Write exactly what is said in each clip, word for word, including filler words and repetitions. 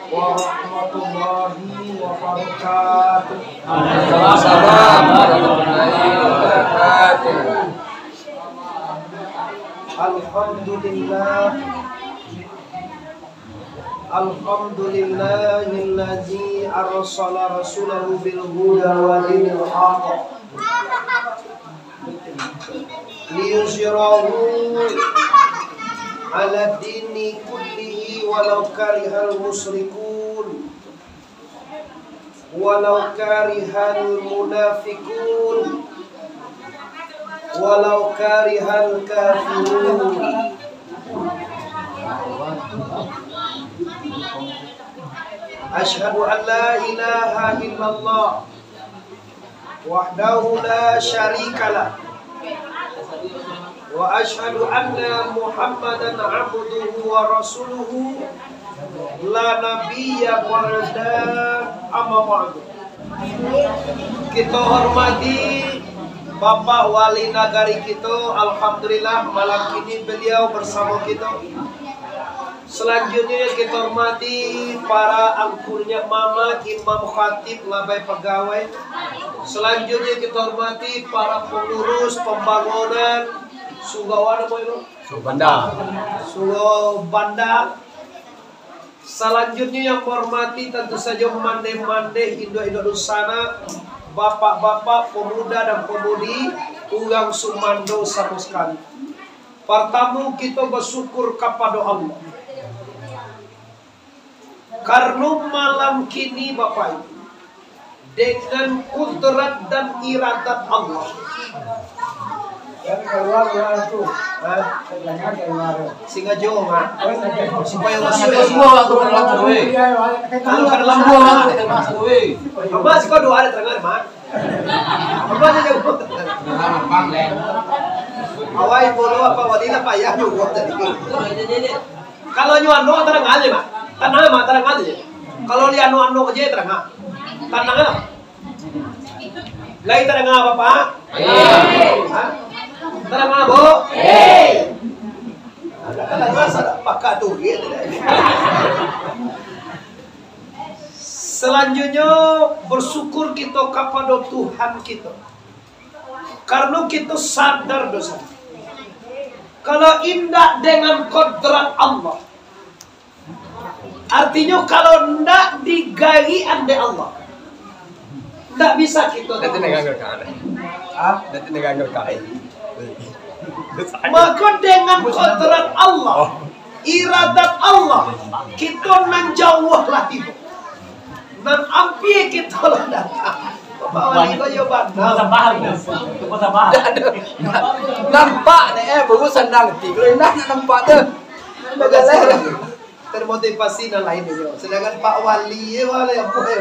Warahmatullahi wabarakatuh. Waalaikumsalam warahmatullahi wabarakatuh. Alhamdulillah. Alhamdulillahillazi arsala rasulahu bil huda wa dinil haq. Liyuzhirahu ala dini kullihi walau karihal musyrikun. Walau karihal munafikun. Walau karihal kafirun. Asyhadu an la ilaha illallah wahdahu la syarikalah. Wa asyhadu anna Muhammadan abduhu wa rasuluhu, la nabiyya ba'da, amma ba'du. Kito hormati Bapak Wali Nagari kito, alhamdulillah, malam kini beliau bersamo kito. Salanjuiknyo, kito hormati para angkunyo mama, imam, khatib, labai pagawai. Salanjuiknyo, kito hormati para pangurus pambangunan surau, apo itu? Surau Banda. Surau Banda. Salanjuiknyo, yang kuhormati, tantu sajo, mandeh-mandeh, induak-induak dunsanak, bapak-bapak, pemuda dan pemudi, urang sumando samo sakali. Partamo, kito basyukur kapado Allah. Karano malam kini, Bapak Ibu, dengan kudrat dan iradat Allah. Jangan kaluar, kaluar tu. Hah? Jangan kaluar. Singajo, Mak. Oh, singajo. Supayo masuk. Kaluar, kaluar, kaluar, weh. Kalau kada lampu, Mak. Mak, siko doa ada terang, Mak. Mak, aja jauh. Awai, bolo apa wali lah payah juga tadi. Kalau nyo anu, tarang aja, Mak. Tanang, Mak, tarang aja. Kalau li anu-anu aja, tarang, Mak. Tanang lah. Lai tarang, Bapak? Hah? Tarang, Bu? Tarang, Mak, pakai tu, gitu. Salanjuiknyo, basyukur kito kapado Tuhan kito. Karano kito sadar dosa. Kalau indak dengan kodrat Allah, artinyo, kalau ndak digarikan dek Allah, ndak bisa kito. Nanti negangkan. Hah? Nanti negangkan. Mako, dengan kodrat Allah, iradat Allah, kito nan jauah lah tibo. Nan ampia kito lah datang. Bapak Wali ko yo bana. Nampak ni, eh, baru sanang ti. Kalau indak nak nampak tu. Bagus. Termotivasi nan lain tu. Sedangkan Pak Wali, yo, wali apa, yo?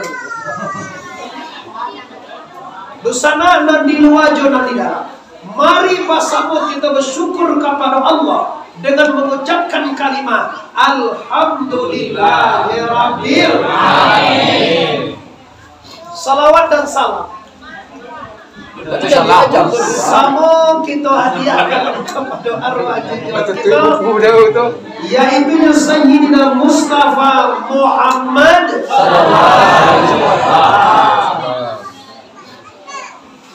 Dunsanak nan di lua jo nan di dalam. Mari basamo kito basyukur kapado Allah dengan mangucapkan kalimah, "Alhamdulillahirabbil alamin." Salawat dan salam samo kito hadiahkan kapado arwah junjungan kito, yaitu Sayyidina Mustafa Muhammad.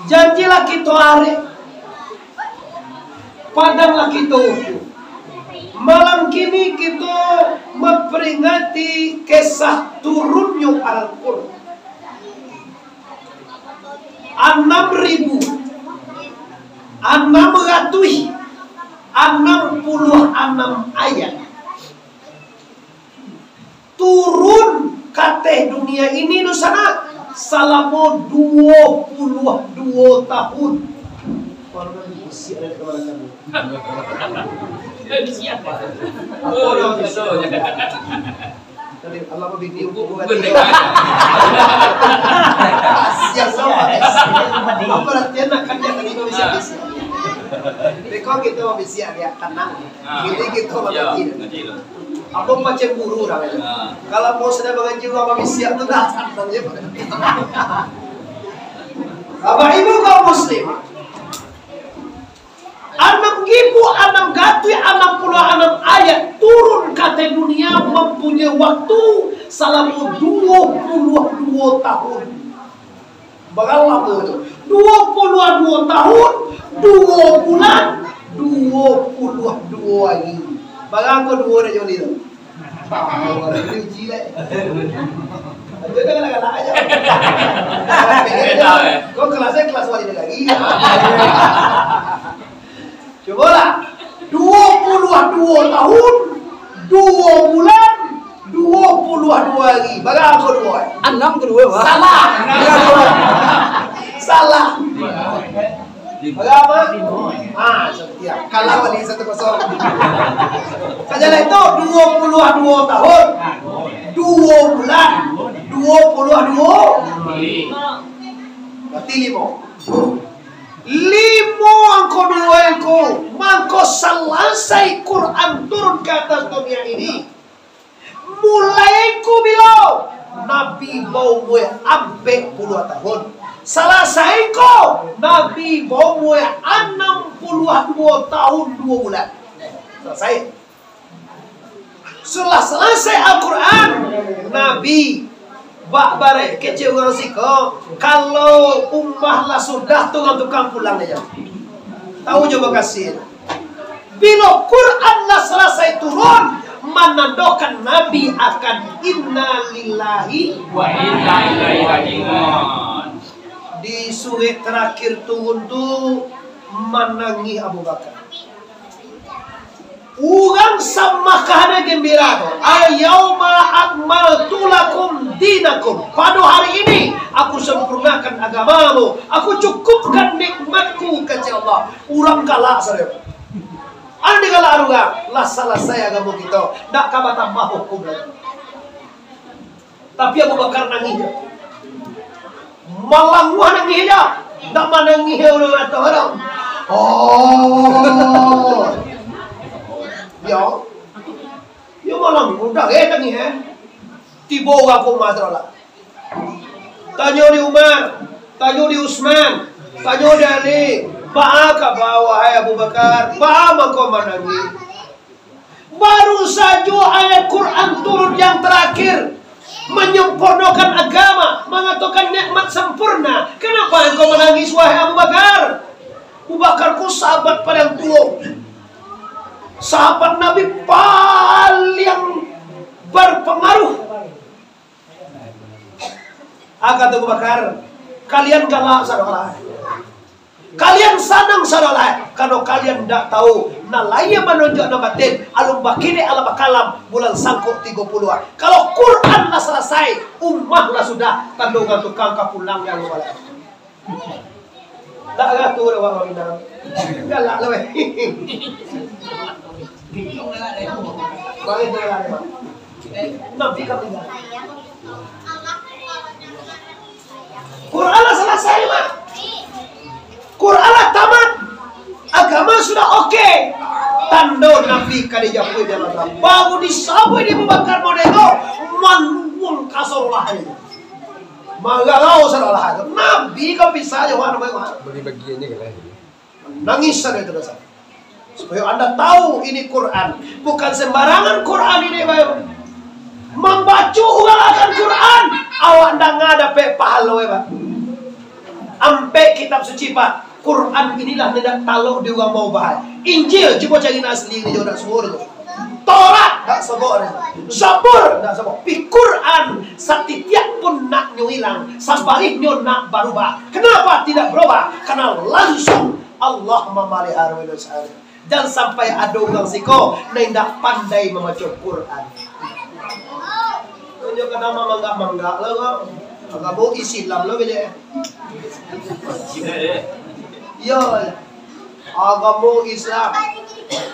Janjilah kito arek, padanglah kito ukur. Malam kini kito mamperingati kisah turunnyo Al-Quran. Anam ribu, anam ratuih, anam puluah anam ayat. Turun ka ateh dunia ini, dunsanak, salamo duo puluah duo tahun. Siapa? Tadi Allah babini. Siapa? Apa latihan nak kerja tadi, kau bisa bisiak? Beko kito bisiak, dia tenang. Jadi kito bisiak. Apo pacemburu dah. Kalau mau sudah mangaji urang babisiak tu dah sanang je. Bapak Ibu kaum muslim, Anam ribu anam ratuih anam puluah anam ayat turun ka ateh dunia mampunyoi waktu salamo duo puluah duo tahun. Bara lamo tu? Duo puluah duo tahun, duo bulan, duo puluah duo ari. Bara ko duo dak joli tu? Tahu, ada diuji deh. Itu dah galak-galak aja. Kau kelasnya kelas wali lagi. Cubolah. Duo puluah duo tahun, duo bulan, duo puluah duo ari. Bara ko duo, eh? Anam ka duo, Pak. Salah. Salah. Bara? Ah, setia. Kalah balik satu kosong. Sajalah itu, duo puluah duo tahun, duo bulan, duo puluah duo. Berarti limo. Limo angko duo angko, mangko salasai Quran turun ka ateh dunia ini. Mulai ko bilo? Nabi baumua ampek puluah tahun. Salasai ko, Nabi baumua anam puluah duo tahun duo bulan. Salasai. Sudah salasai Al-Quran, Nabi bak barek kecek urang siko, kalau umah lah sudah tu urang tukang pulang aja. Tahu jo bakasian. Bilo Quran lah salasai turun, manandokan Nabi akan inna lillahi wa inna ilaihi raji'un. Di surek terakhir turun tu, manangih Abu Bakar. Urang saMakkah nan gembira tu, "Al-yauma akmaltu lakum dinakum." Pado hari ini, Aku sempurnakan agamamu, Aku cukupkan nikmatku, kecek Allah. Urang galak sajo. Andi galak urang, lah salasai agamo kito, ndak ka batambah hukum lai. Tapi Abu Bakar nangih. Malanguah nangih aja. Ndak manangih urang atau urang. Oh. Yo. Yo malanguah. Udah, eh, nangih, eh. Tibo urang ka Umar tu lah. Tanyo di Umar, tanyo di Usman, tanyo di Ali. Baa kaba, wahai Abu Bakar? Baa mangko manangih? Baru sajo ayat Quran turun yang terakhir, menyempurnakan agama, mangatokan nikmat sempurna. Kenapa engkau menangis, wahai Abu Bakar? Abu Bakar ko sahabat paling tuo. Sahabat Nabi paling berpengaruh. Ah, kato Abu Bakar, kalian galak sadolah. Kalian sanang sadolah, karano kalian ndak tahu, nan lahia manonjok nan batin, alun bakini alam bakalam, bulan sangkok tigo puluah. Kalau Quran lah salasai, umah lah sudah, tando urang tukang ka pulang yang balai. Tak ratu dah, Bang Minang. Galak lah, weh. Bang, itu galak, Bang. Nabi ka tinggal. Quran lah salasai, Mak. Quran lah tamat. Agama sudah oke. Tando Nabi ka dijapuik dalam. Baru disabuik di Abu Bakar model tu, maluang kasar lah ni. Manggalau sadolah tu. Nabi ka bisa jo, Mak, namanya, Mak. Bagi-bagian je kan, eh. Nangis sajo itu dosa. Supaya anda tahu ini Quran. Bukan sembarangan Quran ini, Bapak. Mambaco urang akan Quran, awak ndak dapek pahalo, Bapak. Ampek kitab suci, Pak. Quran inilah nan ndak talok di urang mau bahas. Injil, cubo cari nan asli ni, jo ndak suruh tu. Taurat, ndak sobok ni. Zabur, ndak sobok. Pi Quran, satitiak pun nak nyo ilang. Sabarih nyo nak barubah. Kenapa tidak berubah? Karena langsung Allah mamaliharo inyo sahari. Jan sampai ado urang siko nan indak pandai mambaco Quran. Tunjuk ka nama manggak-manggak lah kau. Agamo Islam lah kecek. Iyo, agamo Islam.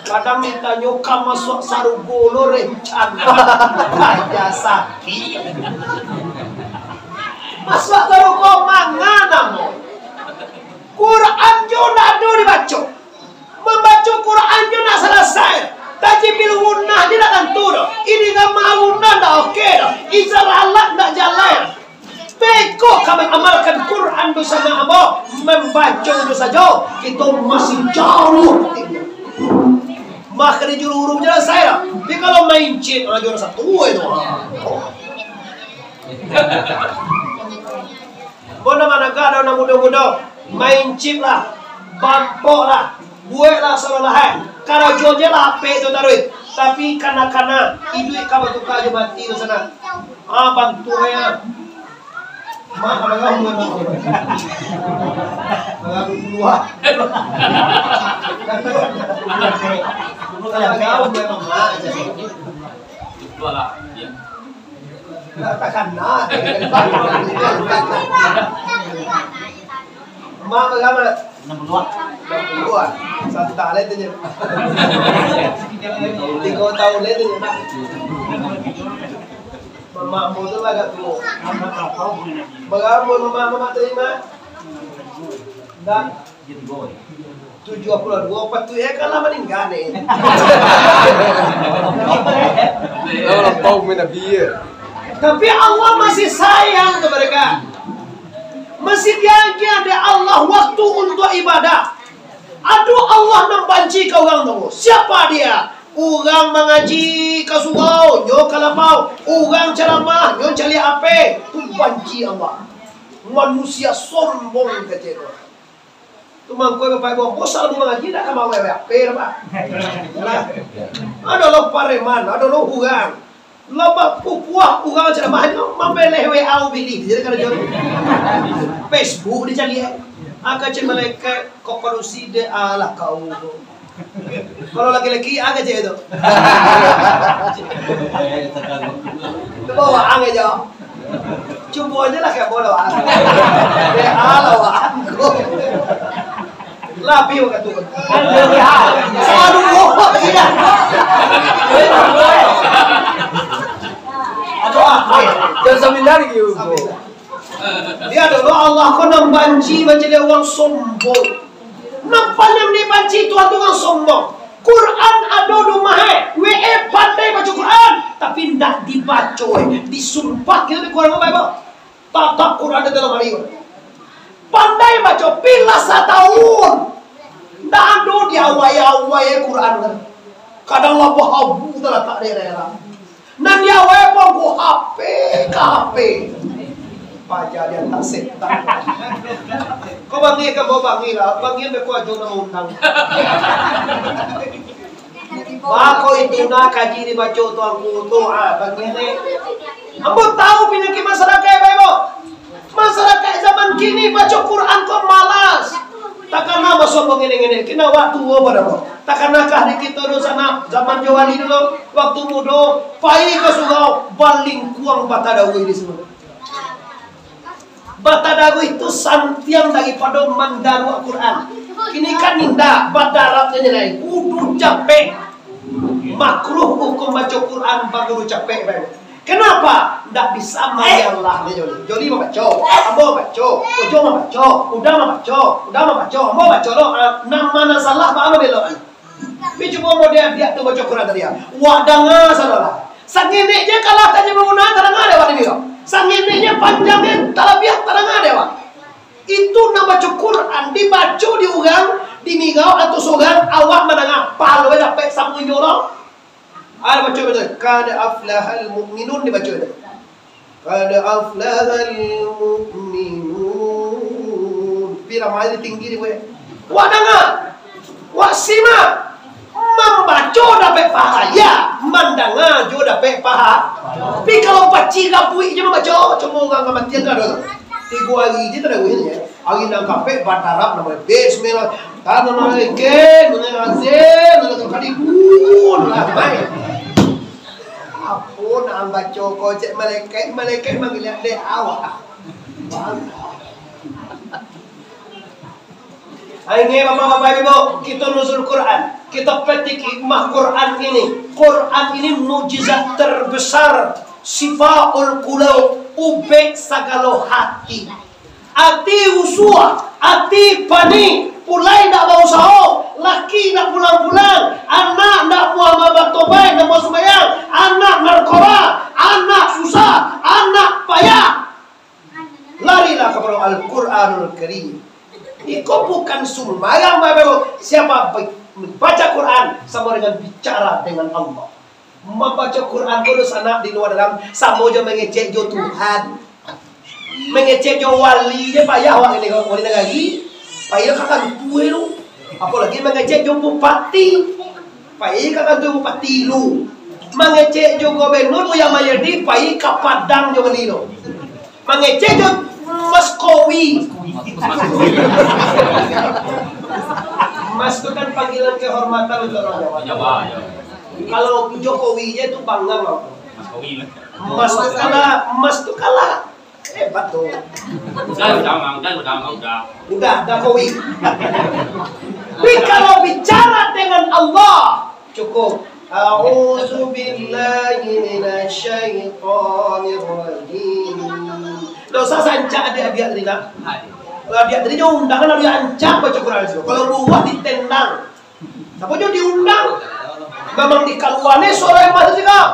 Kadang ditanyo ka masuak sarugo lo rencana. Raja sakik. Masuak sarugo manga namo? Quran jo ndak ado dibaco. Mambaco Quran jo ndak salasai. Tajwid gunah je ndak tantu doh. Idgham gunah ndak oke doh. Izhar alat ndak jaleh. Beko ka maamalkan Quran basamo ambo. Mambaco tu sajo, kito masih jauh. Makhrajul huruf je lah selesai lah. Tapi kalau main chip, ah, juara satu itu. Bona managak dah anak mudo-mudo. Main chip lah. Bampok lah. Buek lah salah-lahan. Karajo je lah H P tu taruih. Tapi kana-kana, iduik ka batuka jo mati tu sana. Ah, bantu ya. Mak, abang kau bukan mak kau. Abang kau dulu, ah. Abang kau bukan mak. Itulah, ya. Mak berapa? Enam puluh. Enam puluh. Santai lah itu je. Tiga tahun lah itu je. Mamak ambo tu lah agak tua. Berapa mamak, mamak terima? Enggak. Tujuh puluh dua, patuik eh, kan lah maningga ni. Lah lampau main Nabi, ya. Tapi Allah masih sayang ka mereka. Masih diagiah dek Allah waktu untuk ibadah. Ado Allah nan banci ka urang tu. Siapa dia? Urang mangaji ka surau, nyo ka lampau. Urang caramah, nyo caliak H P. Tu banci Allah. Manusia sombong kecek tu. Tu mangko Bapak Ibu, bosan mangaji, dak ka bawa H P dah, Pak. Lah. Ado lo pareman, ado lo urang. Lo bapupuah urang ceramah nyo mambeleh W A ubili, jadi kada jual. Facebook dicaliak. Angka cek malaikat, kok padusi dek alah kau tu. Kalau laki-laki, angka cek tu. Itu bawaan aja. Cubo aja lah kayak bola, ah. Dek, ah, lawan ko. Lapi waktu tu. Aduh, oh, tidak. Aduh, ah, eh. Jangan sambil lari, gitu. Dia adalah Allah ko nan banci mancaliak urang sombong. Nan paliang dibanci Tuhan tu urang sombong. Quran ado di rumah, eh. W A pandai baco Quran, tapi ndak dibaco, eh. Disumpah kito di Quran apa, apa? Tatap Quran di dalam hari. Pandai baco, pilah satahun. Ndak ado di awai-awai, eh, Quran kan. Kadang lah bahabu talatak di daerah. Nan di awai pun ko H P ka H P. Paja di ateh setan. Ko bangih ka, bawa bangih lah. Bangih beko ajo namo undang. Bako itu nah kaji dibaco tu angku tu, ah, bangih ni. Ambo tahu panyakik masyarakat, Bapak Ibu. Masyarakat zaman kini baco Quran ko malas. Takana basombong ngene-ngene, kena waktu pado ko. Takanakah di kito dulu sana, zaman jo wali dulu, waktu mudo, pai ka surau, balingkuang batadaruih di sinan. Batadaruih tu santiang daripado mandaruak Quran. Kini kan indak, badarapnyo je lai, kudu capek. Makruh hukum baco Quran bagudu capek, Bapak Ibu. Kenapa? Ndak bisa maliang lah, ni Joli. Joli mambaco, ambo mambaco, Ujo mambaco, Uda mambaco, Uda mambaco, ambo mambaco lo, ah, nan ma nan salah, baa mambelok, ah. Tapi cubo ambo diadiak tu baco Quran tadi, ah. Wak danga sadolah. Sangenek je kalah tadi manguna, tadanga dek awak tadi, ah. Sangenek je panjang je talabiah, tadanga dek awak. Itu nan baco Quran, dibaco di urang, di migau atau surang, awak mandanga, pahalo dapek samo inyo lo. Ada baco, baco. Qad aflahal mu'minun dibaco tu. Qad aflahal mu'minun. Pi ramai tinggi dibuek. Wak danga. Wak simak. Mambaco dapek pahala, mandanga juo dapek paha. Tapi kalau pacik rabuik je mambaco, cuma urang kamatian ka doh. Tigo hari je tadanga nyo. Ari nan kapek badarap namonyo bismillah. Tanah malaikat, nunyo azin, nunyo kalibun. Ramai. Apo nak baco ko cek malaikat, malaikat manggiliak dek awak. Ini bapak-bapak ibu, kita nuzul Quran, kita petik hikmah Quran ini. Quran ini mujizat terbesar, sifaul qulub, ubek sagalo hati. Ati rusuah, ati panik, pulai ndak bausaho, laki ndak pulang-pulang, anak ndak buah batobai, ndak buah sumbayang, anak narkoba, anak susah, anak payah. Larilah kepada Al-Quranul Karim. Iko bukan sumbarang baru. Siapa ba-, baca Quran samo dengan bicara dengan Allah. Mambaco Quran ko, dunsanak, di lua dalam, samo jo mangecek jo Tuhan. Mangecek jo wali je payah awak ni, wali nagari. Payah ka kantua tu. Apolai mangecek jo bupati. Pai ka kantua bupati lu. Mangecek jo gubernur Buya Mayadi, pai ka Padang jo bali lu. Mangecek jo Mas Kowi. Mas tu kan panggilan kehormatan untuk orang Jawa. Jawa, ya. Kalau Jokowi je tu bangga, Bang. Mas Kowi, Mas. Mas tu kalah, Mas tu kalah. Hebat tu. Udah, udah, Mang, udah, udah, Mang, udah. Udah, udah, Kowi. Tapi kalau bicara dengan Allah, cukup. A'udzubillahi minasyaitonirrajim. Ndak usah sancak adiak-adiak tadi, nak. Adiak tadi jo undangan, adiak ancak baco Quran situ. Kalau buah ditendang. Siapa jo diundang? Memang dikaluan ni suara yang masuk sih, Kak.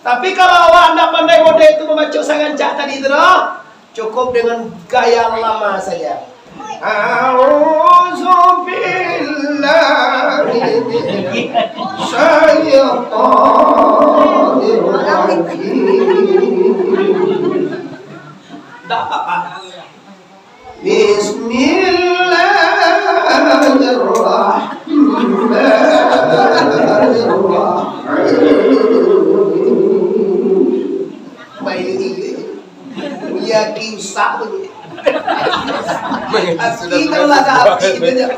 Tapi kalau awak ndak pandai model itu mambaco sarancak tadi tu doh, cukup dengan gaya lama saja. A'udzubillahi minasyaitonirrajim. Ndak apa-apa. Bismillahirrahmanirrahim. Main ini. Ya, kisah tu. Aki kalau lah habis itu je.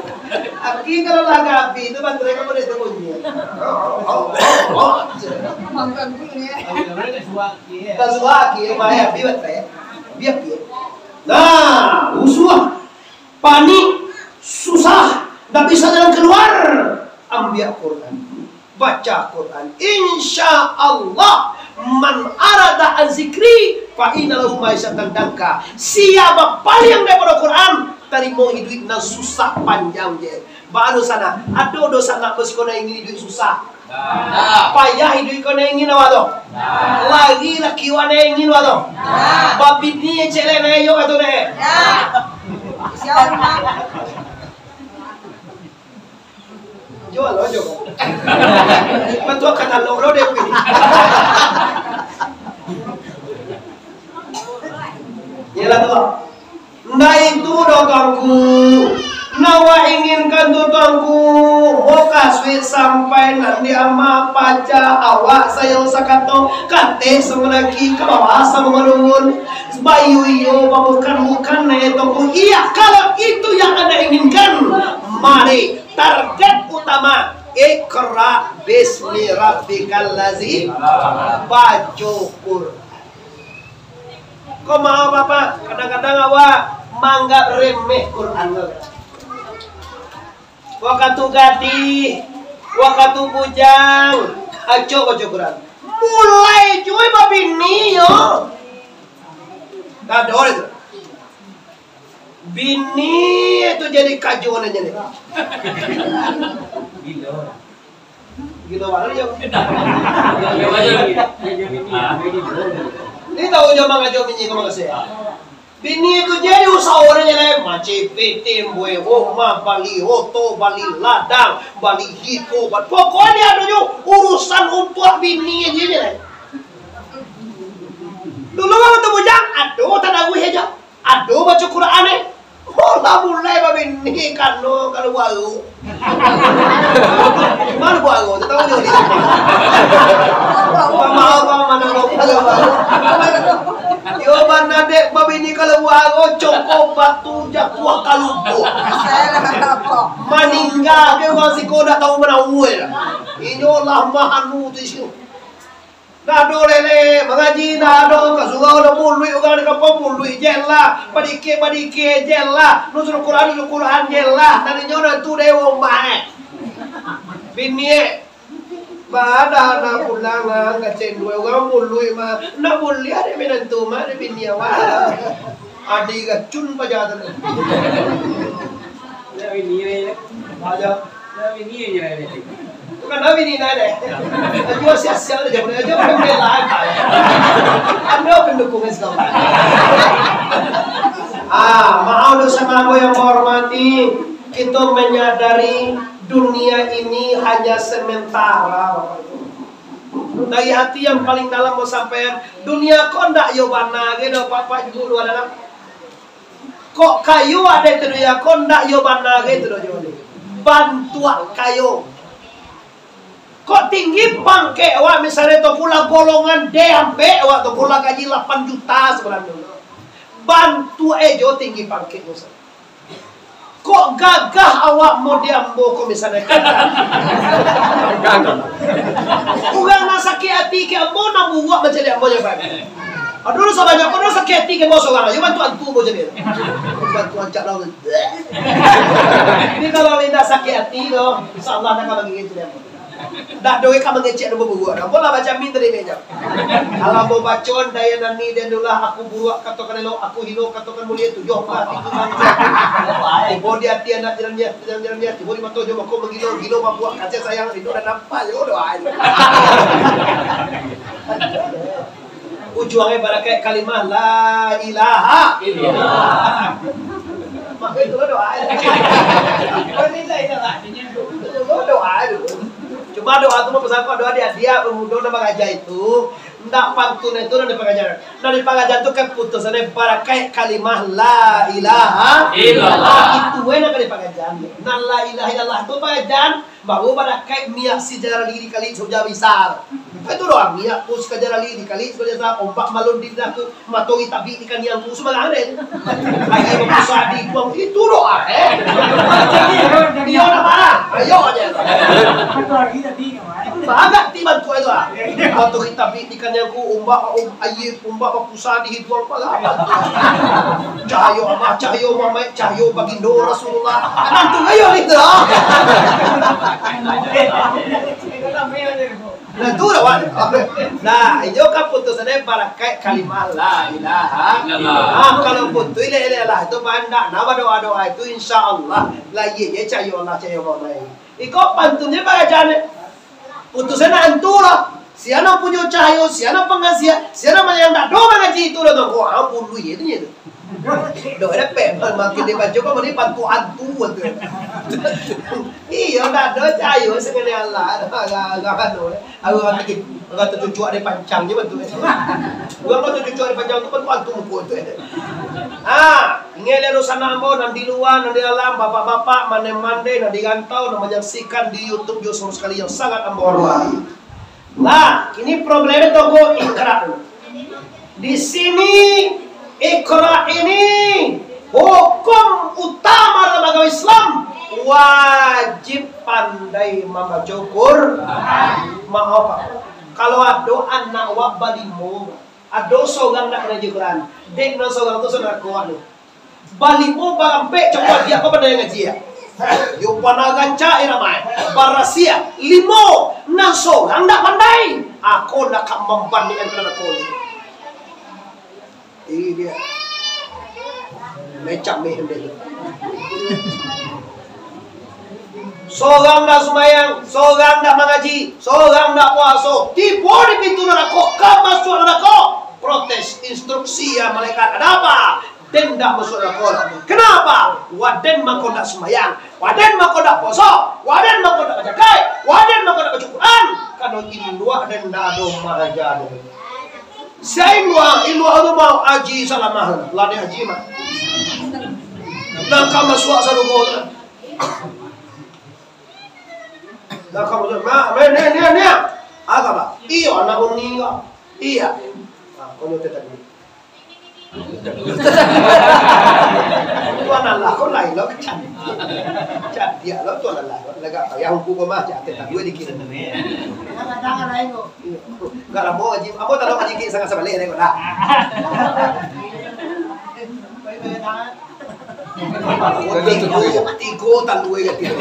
Aki kalau lah habis itu, baterai kamu dah terbunyi. Tak suah aki, main api baterai. Biar dia. Nah, rusuah, panik, susah, ndak bisa jalan keluar. Ambiak Quran, baca Quran. Insya Allah, man arada an zikri, fa inna lahu ma'isyatan danka. Sia bapaliang daripado Quran, tarimo iduik nan susah panjang je. Baa dunsanak, ado dunsanak basiko nan ingin iduik susah? Payah iduik ko nan ingin awak tu? Lari laki awak nan ingin awak tu? Babini cek lai nan iyo ka tu deh? Jual lo, jual. Bantuak katalog lo deh. Iyolah tu. Ndak itu doh, Tuanku. Nan awak inginkan tu, Tuanku, mukasuik sampai nan di ama paja awak sayang sakato, kateh samalaki, ka bawah samo manurun, baiyo-iyo, babukan-bukan, neh, Tuanku. Iya, kalau itu yang Anda inginkan, mari, target utama, Iqra bismi rabbikal ladzi, baco Quran. Ko mah, Bapak, kadang-kadang awak manganggap remeh Quran tu. Wakatu gadih, wakatu bujang, acok baco Quran. Mulai juo babini yo. Ado itu. Bini tu jadi kajo nan jadi. Gilo baru jo. Ni tahu jo mangajo bini ko mangase. Bini tu jadi usaho nan jadi, macipit, timbue rumah, bali oto, bali ladang, bali hiko, ba-, pokoknyo ado jo urusan untuak bini aja je. Dulu waktu bujang, ado tadaruih aja. Ado baco Quran, eh. Oh, lah mulai babini kano kalau baru. Mano baru? Tak tahu juga. Mama, mama, mano baru? Yo, mana dek babini kalau baru, cokok batu jatuah kalupo. Maningga ke urang siko dak tahu manawai. Inyo lah mahanu tu isu. Ndak ado lele, mangaji ndak ado, ka surau ado muluik urang di kampuang, muluik je lah, badikik-badikik je lah, nuzul Quran, nuzul Quran je lah, tadinyo dah tu dewa umah, eh. Bini, eh. Bada nak pulang, ah, kacen dua urang muluik mah, ndak buliah dek minantu mah, dek bini awak. Adi racun paja tu. Nak bini, eh. Paja. Nah, bini aja lah, bini. Bukan lah bini nak deh. Ajo sia-sia aja, boleh aja pembela aja. Anda pendukung Islam. Ah, maaf dosa ambo yang menghormati, kita menyadari dunia ini hanya sementara, Bapak Ibu. Dari hati yang paling dalam mau sampaikan, dunia ko ndak yo bana ge doh, Bapak Ibu luar dalam. Kok kayo ade tu dunia ko ndak yo bana ge tu doh, jo ni. Bantuak kayo. Kok tinggi pangkek awak, misalnya tu pula golongan D ampek awak tu pula gaji lapan juta sabulan tu. Bantuak e jo tinggi pangkek tu. Kok gagah awak mo di ambo ko misalnya kan? Urang nan sakik ati ke ambo, nan buruak macam di ambo je, Pak. Aduh, sabanyak ko nan sakik ati ke ambo sorang, ayo bantu antu ambo jadi. Bantu ancak lah. Ini kalau indak sakik ati tu, insyaallah nak bagi gitu dia. Ndak doh ka mangecek namo buruak. Apo lah baco amin tadi meja. Alah mau baco, daya nani dan ulah aku buruak katokan elok, aku hino katokan mulia, tujuah belas pintu mangko. Tibo di ati anak jalan dia, jalan jalan dia, tibo di mato jo mako magilo, gilo babuak kaca sayang, rindu dan nampak jo doa. Ujuangnyo barakaik kalimah la ilaha illallah. Mako itu lah doa. Doa dulu. Cuma doa tu mah pasal kok doa di adiak pemuda nan baraja itu, ndak pantun itu nan dipangaja. Nan dipangaja tu kaputusannyo barakaik kalimah la ilaha illallah. Itu weh nan ka dipangaja. Nan la ilaha illallah tu pangaja. Baru barakaik miak si Jalali dikali sahujan bisa. Itu doang miak tu si Jalali dikali sahujan bisa. Ombak malun di daku, mato tabik di kaniang ku, sumbarang deh. Aia bapusah di buang, itu doa, eh. Iyo nak marah, ayo aja. Bagak ti bantu itu ah. Mato tabik di kaniang ku, ombak, om-, aia, ombak bapusah di hiduang pala. Cahayo Allah, cahayo Muhammad, cahayo bagindo Rasulullah. Bantu ayo gitu. Nah, tu lah, Wan. Nah, ijo kaputusannyo barakaik kalimah la ilaha illallah. Ah, kalau putus ilek-ilek lah, itu pandak. Nah, badoa-doa itu, insya Allah, lah, iya, iya, cahayo Allah, cahayo Allah. Iko pantunnyo baraja ne. Putusannyo nak antu lah. Sia nan punyo cahayo, sia nan pangasia, sia nan yang ndak do mangaji itu lah, tu. Oh, ampun, lu, iya, itu, iya, itu. Doh, ada pek, makin dibaco, kok, mending pantu antu, tu. Iyo, ndak do cahayo, sangana Allah. Agak, agak, anu, eh. Agak, agak, agak tercucuk ada pancang je, betul. Urang kalau tercucuk ada pancang tu, betul, antu muka tu, eh. Ah, ingat lihat dosa ambo, nan di luar, nan di dalam, bapak-bapak, mande-mande, nan di rantau, nan menyaksikan di YouTube, juga semua sekali yang sangat ambo hormati. Nah, ini problemnya toko Iqra. Di sini, Iqra ini hukum utama dalam agama Islam, wajib pandai mambaco Quran. Maaf, Pak. Kalau ado anak wak balimo, ado sorang nak ngaji Quran, dek nan sorang tu saudara kuat tu. Balimo barampek, coba dia apa pandai ngaji ya? Yo pandai rancak iramai. Barasiah, limo, nan sorang ndak pandai. Ako nak ka mambandingkan dengan ako ni. Ini dia. Mecak meh dia. Sorang ndak sumayang, sorang ndak mangaji, sorang ndak puaso. Tibo di pintu narako, ka masuak narako. Protes, instruksi ya malaikat. Ada apa? Den ndak masuak narako. Kenapa? Waden mako ndak sumayang, waden mako ndak puaso, waden mako ndak bajakai, waden mako ndak bacukuran. Kalau induak den ndak ado mahaja den. Sia induak, induak tu mau Haji Salamah. Lah den Haji mah. Ndak ka masuak sarugo tu. Ndak ka masuak. Mak, mak, ni, ni, ni. Agak, Pak. Iyo, anak uni ko. Iya. Ah, kau nyote tadi. Tuan Allah, kau lain lo, kecam. Cadiak lo, Tuan Allah. Lagak payah hukum kau mah, cak, tak gue dikit. Tangan lain kau. Enggak lamo, Haji. Ambo tak tahu Haji Ki sangat sabaleh dek kau dah. Tigo, tigo, talu aja tigo.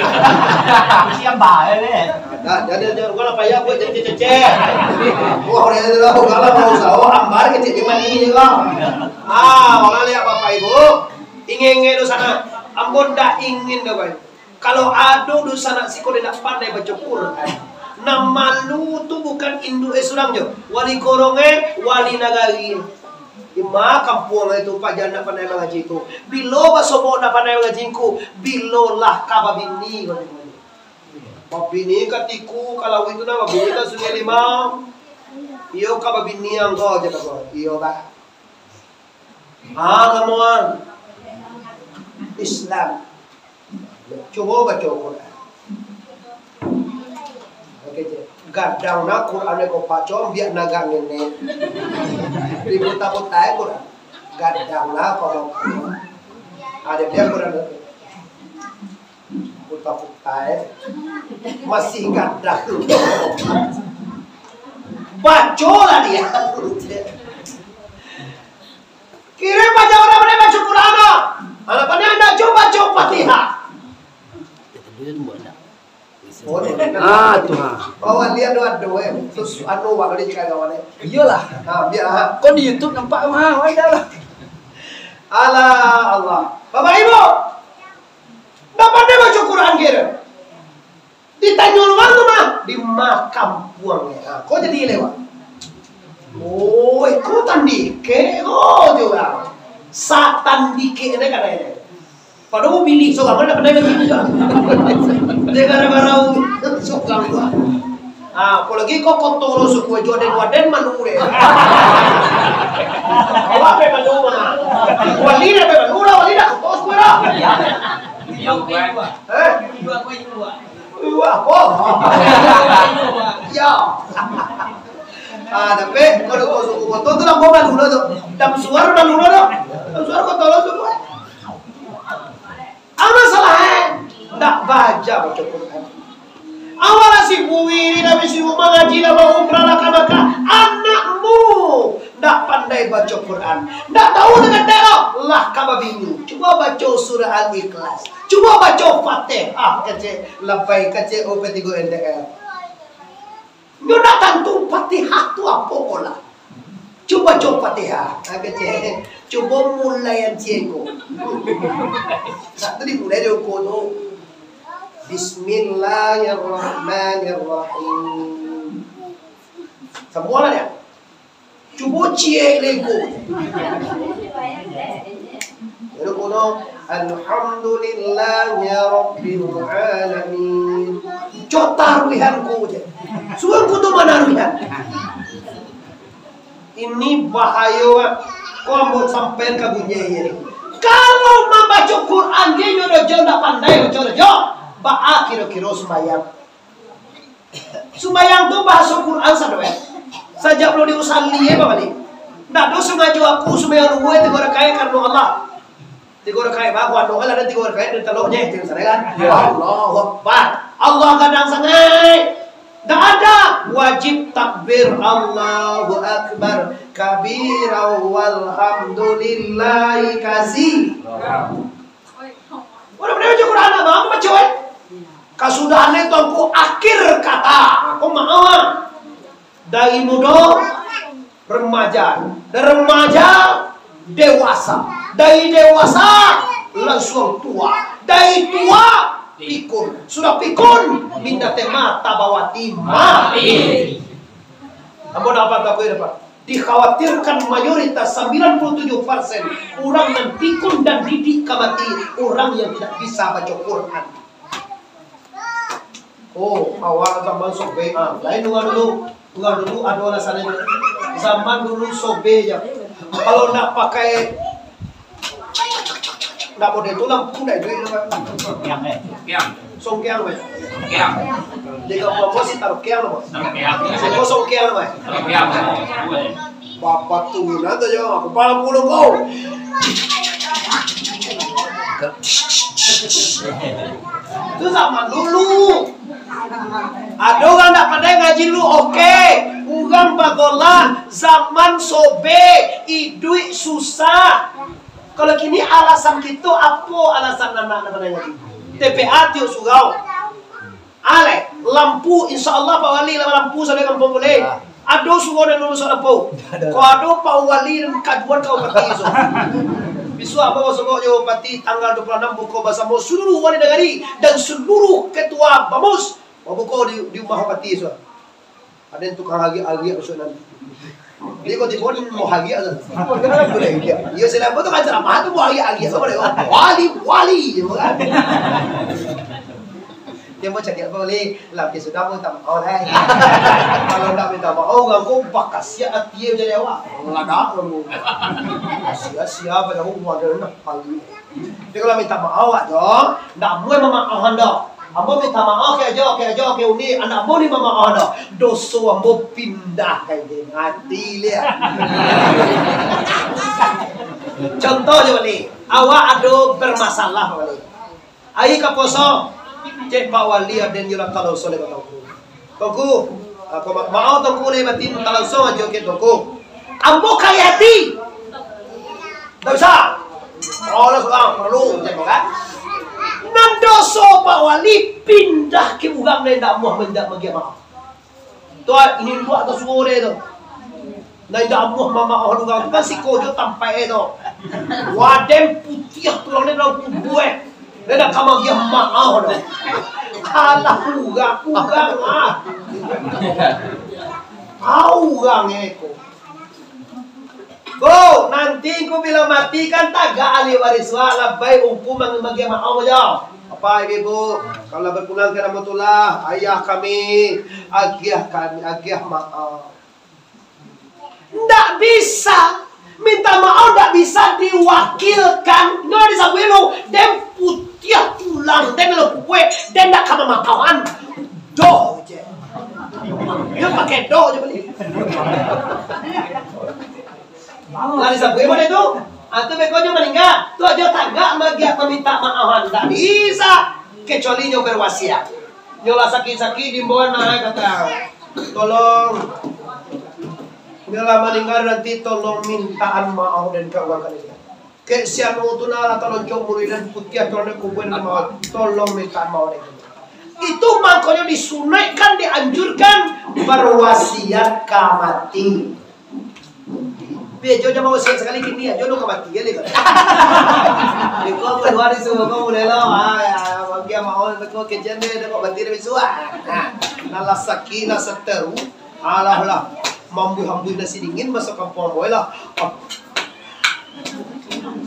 Siap bae deh. Nah, jadi, jadi, gua lah payah buat cecek-cecek. Wah, udah itu lah, udah lah, mau usaha, oh, ambar kecil di mana ini juga. Ah, orang lihat Bapak Ibu, ingin-ingin tu sana, ambo ndak ingin dah, Bang. Kalau ado dunsanak siko dek ndak pandai baco Quran, nan malu tu bukan induak e surang jo, wali korong e, wali nagari e. Di ma kampuang itu paja ndak pandai mangaji tu. Bilo basobok ndak pandai mangaji ngku, bilo lah ka babini, katonyo. Babini ka tiku, ka lauik tu nah, babini ka Sungai Limau. Iyo ka babini angko, jar kato. Iyo, Bah. Ah, kamuan Islam. Cubo baco Quran. Oke, cek. Gadang na Quran ko paco, biak nagang ini. Diputa-puta Quran. Gadang na ko. Ada biak Quran. Puta-puta, masih gadang. Baco lah dia. Kiro paja urang pandai baco Quran, ah. Anak pandai ndak baco, baco Fatihah. Oh, ni. Ah, tu, ha. Bawa lihat doa, doa, eh. Terus anu, wak, dia cakap kawan, eh. Iyolah. Ha, biar, ha. Kau di YouTube nampak, ha, ada lah. Alah, Allah. Bapak Ibu, ndak pandai baco Quran kiro. Ditanyo urang tu mah, di ma kampuang, ha, ko jadi lewat. Oi, ko tandikek ko jo urang. Satandikek ne kan ado. Padahal bini sorang ndak pandai lagi juga. Dia gara-gara sorang tu. Ha, apolai ko koto lo suku jo den waden malu deh. Awak pe malu mah. Wali deh pe malu lah, wali dah koto suku dah. Eh? Wah, oh. Ya. Ah, tapi kalau kau suku koto tu, dah kau malu lah tu. Dah suar malu lah tu. Dah suar koto lah tu. Apa salah, eh? Ndak baca baco Quran. Awak lah sibuk ini, dah sibuk mangaji, dah baumrah, lah ka Makkah. Anakmu ndak pandai baco Quran. Ndak tahu dengan doh, lah ka babini. Cubo baco surah Al-Ikhlas. Cubo baco Fatihah, kecek. Labai, kecek, O P tiga N T R. Nyo ndak tantu Fatihah tu apo ko lah. Cubo baco Fatihah. Ha, kecek. Cubo mulai an ciek ko. Satu dimulai jo ko tu. Bismillahirrahmanirrahim. Samualah dia. Cubo ciek lego. Lalu kuno, "Alhamdulillahirabbil alamin." Cok taruihan ko je. Suruah ko tu manaruihan. Ini bahayo, Pak. Ko ambo sampaian ka bunyi ini. Kalau mambaco Quran je nyo dojo ndak pandai baco dojo, baa kiro-kiro sumbayang? Sumbayang tu bahaso Quran sado, eh. Sajak belum diusali, eh, babalik. Ndak ado sangajo aku sumbayang luhua tigo rakaat karano Allah. Tigo rakaat bahu anu kan ada tigo rakaat di teloknya itu sana kan. Ya. Allahu Akbar. Allah gadang sangai. Ndak ada wajib takbir Allahu Akbar kabira walhamdulillahi katsira. Udah pandai baco Quran, abang, apa baco, eh? Kasudahan itu aku akhir kata. Aku maaf. Dari mudo, remaja. Dari remaja, dewasa. Dari dewasa, langsung tua. Dari tua, pikun. Sudah pikun, minda tema tabawati mati. Ambo dapat aku ya, Pak. Dikhawatirkan mayoritas sembilan puluh tujuh persen urang nan pikun dan didik ka mati, urang yang tidak bisa baco Quran. Oh, awak zaman sobe, ah, lain urang dulu. Urang dulu ado alasan lain. Zaman dulu sobe je. Kalau nak pakai Ndak model tu lampu ndak duit tu, Pak. Kiang, eh. Kiang. Songkiang, Pak. Kiang. Di kampung bos si taruh kiang, Pak. Taruh kiang. Si kosong kiang, Pak. Taruh kiang. Bapak turun aja, aku palang puluh kau. Itu zaman dulu. Ado urang ndak pandai ngaji dulu, oke. Urang bagolah zaman sobe, iduik susah. Kalau kini alasan kito, apo alasan anak nan pandai ngaji? T P A tiok surau. Alai, lampu, insya Allah Pak Wali lah lampu sampai kampung boleh. Ah. Ado surau nan lulus lampu. Ado. Kok ado Pak Wali nan kaduan ka bupati, so. Bisuak abang basongkok jo bupati tanggal dua puluh anam buko basamo seluruh wali nagari dan seluruh ketua bamus. Babuko di, di rumah bupati, so. Ado nan tukang agiak-agiak masuak nan. Jadi kau tibo ni mau hagiak tu. Iyo, selain tu kan ceramah tu mau hagiak-hagiak sama dia. Wali, wali je kan. Dia mau cakap apa boleh? Lah, dia sudah mau minta maaf lah. Kalau nak minta maaf, orang kau bakasiak hati je jadi awak. Ladak kamu. Sia-sia pada aku ada nak hagiak. Tapi kalau minta maaf awak tu, ndak amuah mamaaf ando. Ambo minta maaf, kek ajo, kek ajo, kek uni, ndak amuah ni mamaaf ando. Doso ambo pindah ka ati liak. Contoh je, Wali. Awak ado bermasalah, Wali. Ari ka puaso, cek Pak Wali aden yo lah talauso dek Tuangku. Tuangku, aku ma-, maaf Tuangku, lai batin talauso ajo kek Tuangku. Ambo kari ati. Ndak usah. Allah surang, paralu, cek ko kan. Nan doso Pak Wali pindah ka urang nan indak amuah manjak magiah maaf. Tu, ini luak tu suruh dia tu. Nan indak amuah mamaoh urang tu kan siko jo tampai tu. Waden putiah tulang dia dalam kubur eh. Dia nak ka magiah maaf tu. Alah, urang, urang ah. Ah, urang eh ko. Ko, nanti ko bila mati kan tagak ahli waris wak, labai ungku mang-, magiah maaf jo. Bapak, Ibu, kalau berpulang ke rahmatullah, ayah kami, agiah kami, agiah maaf. Ndak bisa, minta maaf ndak bisa diwakilkan. Nyo disabuik lu, den putiah tulang, den lo kue, den ndak ka mamaafan. Doh je. Nyo pakai doh je bali. Lah disabuik model tu. Ah, tu beko nyo maningga, tu ajo tagak magiah maminta maafan. Ndak bisa, kecuali nyo berwasiat. Nyo lah sakik-sakik diimbauan nah, kata, "Tolong, nyo lah maningga nanti tolong mintaan maaf den ka urang kalian. Kek si anu tu nah lah talonco muluik den putiah tulang den kubua den maaf, tolong mintaan maaf den." Itu mangkonyo disunaikkan, dianjurkan berwasiat ka mati. Tapi ajo jan mawasiat sakali kini, ajo nu ka mati, ya, lih. Beko kalua di surau, mulai lo. Ah, ya, bagi amau, beko kecekan deh, beko mati dari bisuak. Ah, nah, lah sakik, lah seteru. Alah, lah. Mambuih-ambuih nasi dingin, masuk kampuang boy lah. Ah.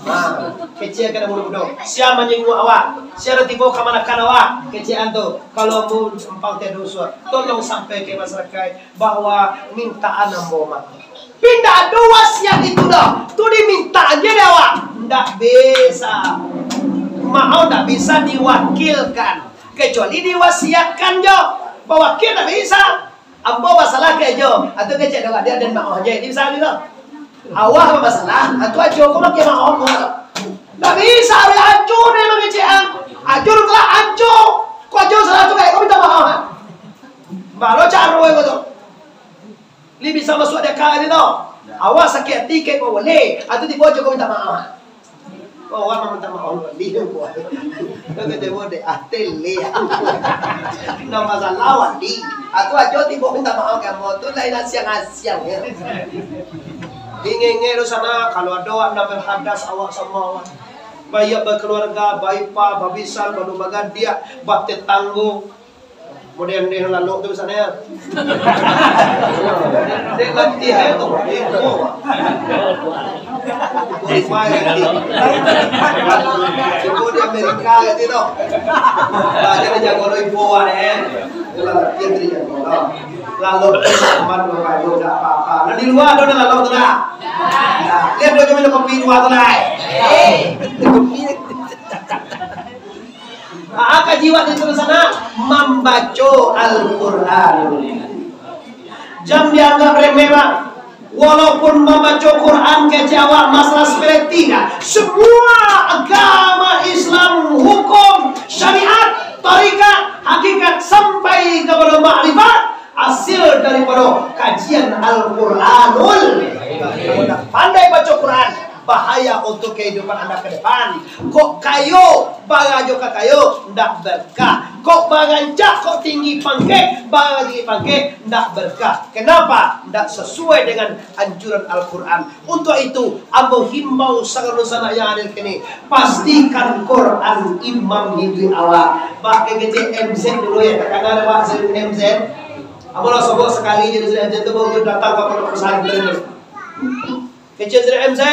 Nah, kecek ka budak-budak. Sia manjenguk awak? Sia lah tibo kamanakan awak? Kecekan tu. Kalau mun ampang tiado usuak, tolong sampaikan masyarakat bahwa mintaan ambo mah. Pindah ado wasiat itu doh. Tu diminta aja dek awak. Ndak bisa. Maaf ndak bisa diwakilkan. Kecuali diwasiatkan jo. Pawakil ndak bisa. Ambo basalah ka ajo. Atau kecek dek dia dan maaf aja. Ini bisa gitu. Awak basalah. Atau ajo ko makin maaf ko. Ndak bisa. Ajo ni mangecekan. Ajo tu lah ajo. Ko ajo salah tu kayak ko minta maaf. Balo caro ko tu. Li bisa masuak di aka tadi tu. Awak sakik ati kek ko boleh. Atu tibo ajo ko minta maaf. Ko awak minta maaf wali ko. Ko kata tibo dek ati li. Nama salah wali. Atu ajo tibo minta maaf ka ambo tu lain asiang-asiang ya. Ingin-ingin tu sana kalau ado awak nak berhadas awak sama awak. Baik berkeluarga, baik pa, babisal, baru bagadiak, batetanggo. Model-model lalok tu misalnyo. Dek latih aja tu. Modify latih. Cukup di Amerika latih tu. Nah, jadi jago lo info awak, eh. Itulah latihan dari jago lo. Lalok tu aman, lo kayo, ndak apa-apa. Nah, di lua tu ado lalok tu dah. Nah, lihat dulu minum kopi lua tu dah. Kopi. Ah, kaji awak di sana mambaco Al-Quran. Jan dianggap remeh, Pak. Walaupun mambaco Quran kecek awak masalah sepele, tidak. Semua agama Islam, hukum, syariat, tarikat, hakikat sampai kepada makrifat hasil daripada kajian Al-Quranul. Pandai baco Quran, bahaya untuk kehidupan anda ke depan. Kok kayo, barajo ka kayo, ndak berkah. Kok barancak, kok tinggi pangkek, barancak tinggi pangkek, ndak berkah. Kenapa? Ndak sesuai dengan anjuran Al-Quran. Untuk itu, ambo himbau sagalo sanak yang hadir kini, pastikan Quran imam hiduik awak. Pakai kecek M Z dulu ya, takana ada bahasa M Z. Apo lah, sobok sakali je dari M Z tu baru datang ka pondok pesantren tu. Kecil dari M Z,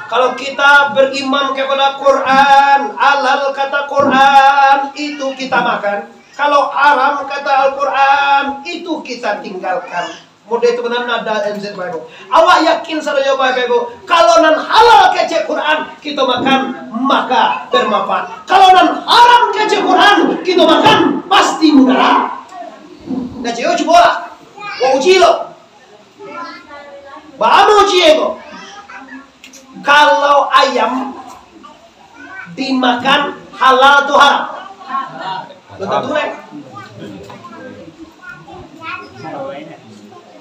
kalau kita beriman kepada Quran, halal kata Quran, itu kita makan. Kalau haram kata Al-Quran, itu kita tinggalkan. Model itu benar nada M Z Bible. Awak yakin sajo Bapak Ibu, kalau nan halal kecek Quran, kita makan, maka bermanfaat. Kalau nan haram kecek Quran, kita makan, pasti mudarat. Nah, cubo, cubolah. Wah, uji lo. Baa uji ko? Kalau ayam dimakan, halal tu haram? Lo tantu, eh?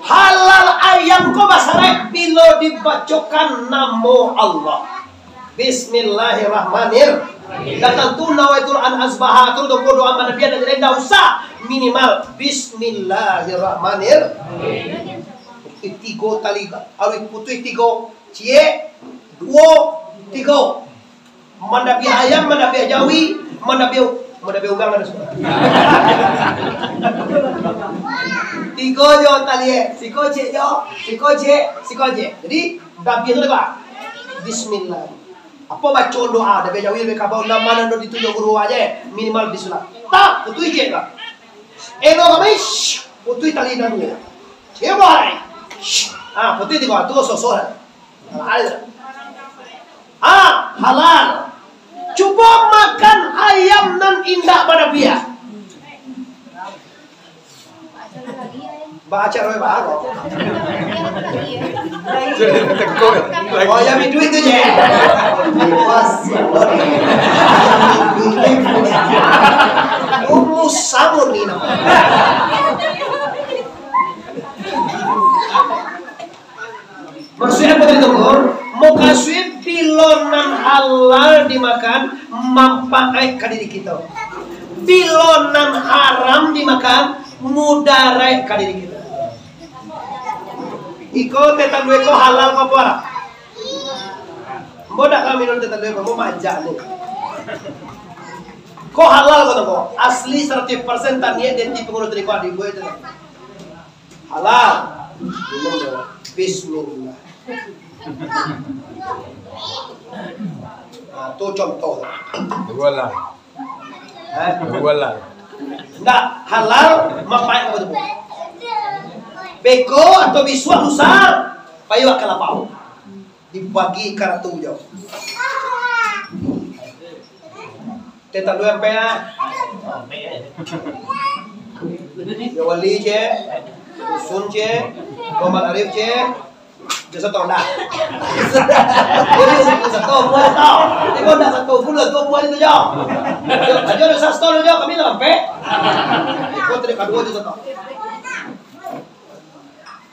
Halal ayam ko basarek bilo dibacokan namo Allah. Bismillahirrahmanirrahim. Dah tantu nawaitul an azbaha tu, doa-doa manabiah dan lain, dah usah. Minimal Bismillahirrahmanirrahim. Tigo tali, aruih putuih tigo, ciek, duo, tigo. Manabiah ayam, manabiah jawi, manabiah, manabiah urang ado sudah. Tigo jo tali, eh. Siko ciek jo, siko ciek, siko ciek. Jadi, nabiah tu, Pak. Bismillah. Apo baco doa, nabiah jawi, nabiah kabau, nan ma nan ditunjuak guru aja, eh. Minimal bismillah. Tak, putuih ciek, Pak. Elo kami, shh, putuih tali nan duo. Ciek, Pak. Shh. Ah, putuih tigo, tu sosoh. Halal. Ah, halal. Cubo makan ayam nan indak banabiah. Baca roh baru. Oh, yang duit tu je. Umus samun ni nama. Mukasuik apo tadi tu, Bro? Mukasuik, bilo nan halal dimakan, mampaat ka diri kito. Bilo nan haram dimakan, mudarat ka diri kito. Iko teh talua ko halal apo haram? Ambo dak ka minum teh talua ko, ambo manjak ni. Ko halal ko tu, ko. Asli saratus persen, taniaik dari pangulu tadi ko, adik gue itu. Halal. Minum dulu. Bismillah. Nah, tu contoh. Duo lah. Hah? Duo lah. Ndak halal, mampaat apa tu? Beko atau bisuak lusa, payo ka lapau. Dibagi ka ratu jo. Teh talua ampek ah. Yo Wali cek, Dusun cek, Muhammad Arif cek, jo sato ndak. Jadi sato buah sato. Iko ndak sato buah, sato buah itu jo. Jo, jo sato jo, kami lah ampek. Iko tadi kaduo jo sato.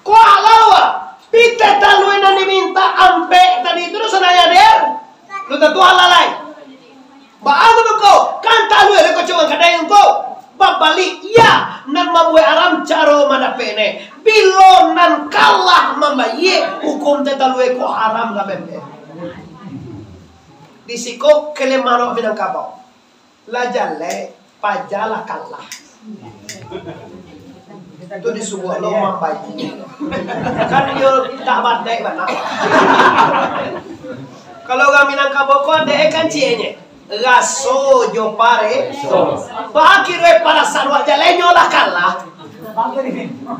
Ko halal, Pak. Pitih talua nan diminta ampek tadi tu doso naya, Der. Lu tantu halal lai. Baa tu ko? Kan talua le ko cuman kadai ko. Babalik, iya, nan mambuek haram caro mandapek ne. Bilo nan kalah mambayie, hukum teh talua ko haram ka bembe. Di siko kelemahan awak Minangkabau. Lah jaleh, paja lah kalah. Tu disuruah lo mambayie. Kan yo tak badai bana. Kalau urang Minangkabau ko dek kan cieknye. Raso jo pare. Baakhir we parasan wak jalehnyo lah kalah.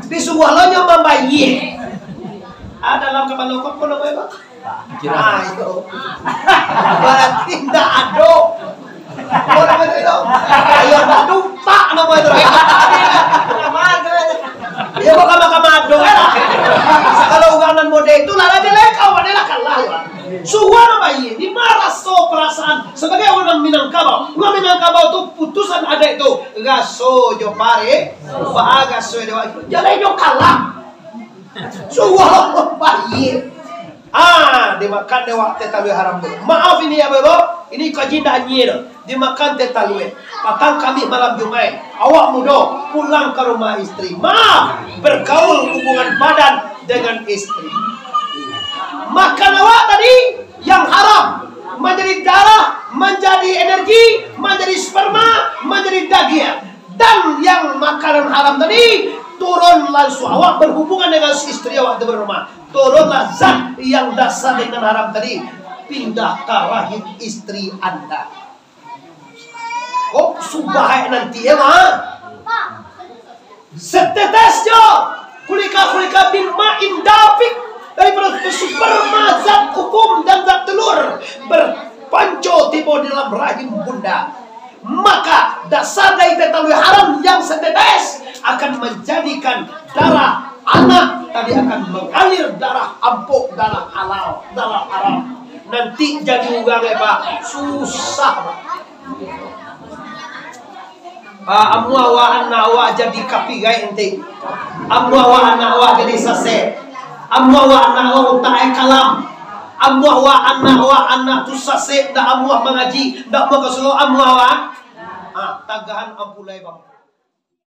Disuruah lo nyo mambayie. Ah, dalam kapalo ko pun apa, Pak? Pikiran. Ah, iyo. Berarti ndak ado. Apo namo itu? Ayo, ndak dupak namo itu. Iyo, bukan mahkamah ado, eh, lah. Kalau urang nan model itu, lah, lah, dia lah, kawan dia lah, kalah, ya. Suruah namo ini, maraso perasaan sebagai urang Minangkabau. Urang Minangkabau tu putusan adat tu. Raso jo pare, baa raso jo pare. Jaleh jo kalah. Suruah bayie. Ah, dimakan dek awak teh talua haram tu. Maaf ini ya, Bapak. Ini kaji ndak anyie doh. Dimakan teh talua. Patang Kamih malam Jumaik. Awak mudo pulang ka rumah istri. Maaf, bergaul hubungan badan dengan istri. Makan awak tadi yang haram, menjadi darah, menjadi energi, menjadi sperma, menjadi daging. Dan yang makanan haram tadi, Turun langsung awak berhubungan dengan si istri awak tu bernama. Turunlah zat yang dasar dengan haram tadi, pindah ka rahim istri anda. Kok subaik nanti ya, ma? Setetes jo, kulika-kulika min ma'in dafiq, daripada sperma zat hukum dan zat telur berpanco tibo di dalam rahim bunda. Maka dasar dari teh talua haram yang setetes akan menjadikan darah anak tadi akan mengalir darah ampok, darah halal, darah haram. Nanti jadi urang, eh, Pak, susah, Pak. Ah, amuah awak anak awak jadi kapirai nanti. Amuah awak anak awak jadi sasek. Amuah awak anak awak utak ai kalam. Amuah awak anak awak anak tu sasek, ndak amuah mangaji, ndak amuah ka surau, amuah awak. Ah, tagahan ampulai, Bang.